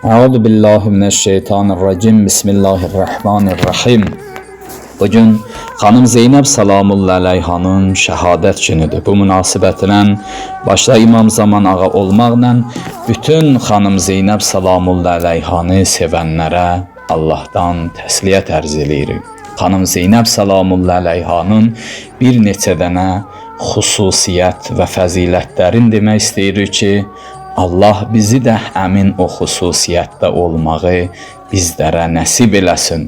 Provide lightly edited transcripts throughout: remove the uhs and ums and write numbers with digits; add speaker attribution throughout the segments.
Speaker 1: Euzu billahi mineşşeytanirracim. Bismillahirrahmanirrahim. Bugün xanım Zeynəb salamullah əleyhanın şəhadət günüdür. Bu münasibətlə başda İmam Zaman ağa olmaqla bütün xanım Zeynəb salamullah əleyhanı sevənlərə Allahdan təsliyyət ərz eləyirik. Xanım Zeynəb salamullah əleyhanın bir neçə dənə xüsusiyyət və fəzilətlərin demək istəyirik ki, Allah bizi də həmin o xüsusiyyətdə olmağı bizlərə nəsib eləsin.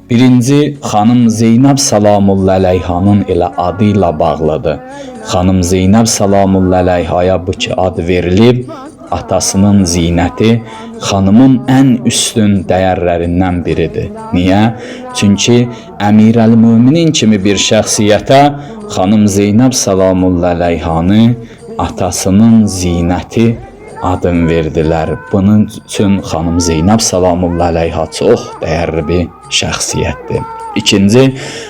Speaker 1: Birinci, xanım Zeynəb salamullah əleyhanın elə adı ilə bağlıdır. Xanım Zeynəb salamullah əleyhaya bu ki ad verilib, atasının zinəti xanımın ən üstün dəyərlərindən biridir. Niyə? Çünki Əmirəl Möminin kimi bir şəxsiyyətə xanım Zeynəb salamullah əleyhanı atasının zinəti adın verdilər. Bunun üçün xanım Zeynəb salamullah əleyha çox dəyərli bir şəxsiyyətdir. İkinci,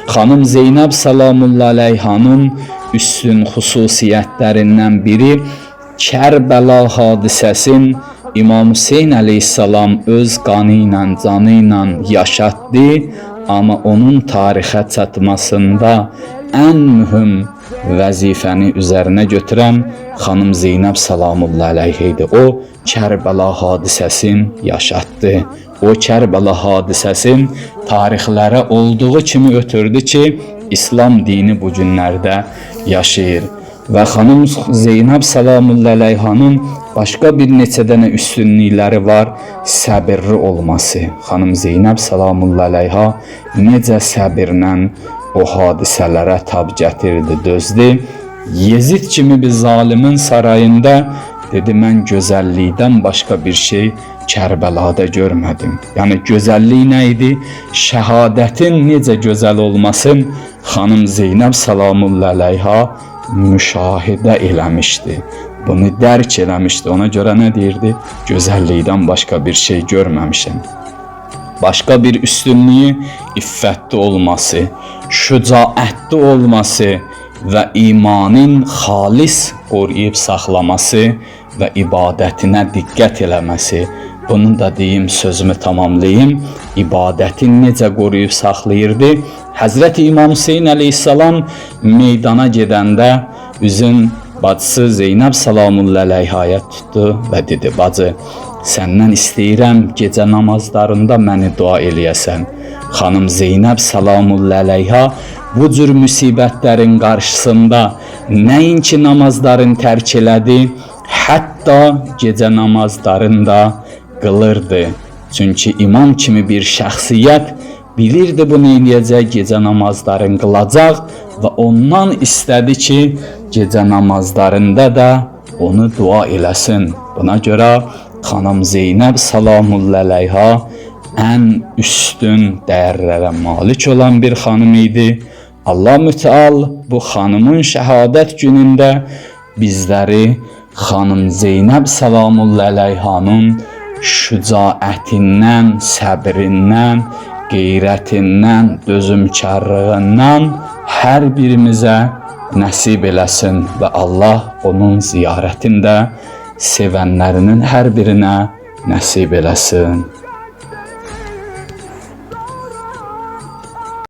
Speaker 1: xanım Zeynəb salamullah əleyhanın üstün xüsusiyyətlərindən biri Kərbəla hadisəsin İmam Hüseyn əleyhissalam öz qanı ilə, canı ilə yaşatdı, amma onun tarixə çatmasında ən mühüm vəzifəni üzərinə götürən xanım Zeynəb salamullah əleyhə idi. O Kərbəla hadisəsini yaşatdı. O Kərbəla hadisəsini tarixlərə olduğu kimi ötürdü ki, İslam dini bu günlərdə yaşayır. Və xanım Zeynəb salamullah əleyhanın başqa bir neçə dənə üstünlükləri var. Səbirli olması. Xanım Zeynəb salamullah əleyha necə səbirlə o hadisələrə tab gətirdi, dözdü. Yezid kimi bir zalimin sarayında dedi mən gözəllikdən başqa bir şey Kərbəlada görmədim. Yəni gözəllik nə idi? Şəhadətin necə gözəl olmasın xanım Zeynəb salamullah əleyha müşahidə eləmişdi. Bunu dərk eləmişdi. Ona görə nə deyirdi? Gözəllikdən başqa bir şey görməmişəm. Başqa bir üstünlüyü iffətli olması, şücaətli olması və imanın xalis qoruyub saxlaması və ibadətinə diqqət eləməsi. Bunu da deyim, sözümü tamamlayım. İbadətin necə qoruyub saxlayırdı? Həzrəti İmam Hüseyn əleyhissalam meydana gedəndə üzün bacısı Zeynəb salamullah əleyhaya tutdu və dedi: "Bacı, səndən istəyirəm gecə namazlarında məni dua eləyəsən." Xanım Zeynəb salamullah əleyha bu cür müsibətlərin qarşısında nəinki namazlarını tərk elədi, hətta gecə namazlarını da qılırdı. Çünki imam kimi bir şəxsiyyət bilirdi bu nə eləyəcək, gecə namazlarını qılacaq və ondan istədi ki, gecə namazlarında da onu dua eləsin. Buna görə xanım Zeynəb salamullah əleyha ən üstün dəyərlərə malik olan bir xanım idi. Allah mütəal bu xanımın şəhadət günündə bizləri xanım Zeynəb salamullah əleyhanın şücaətindən, səbrindən, qeyrətindən, dözümkarlığından hər birimizə nəsib eləsin və Allah onun ziyarətində sevənlərinin hər birinə nəsib eləsin.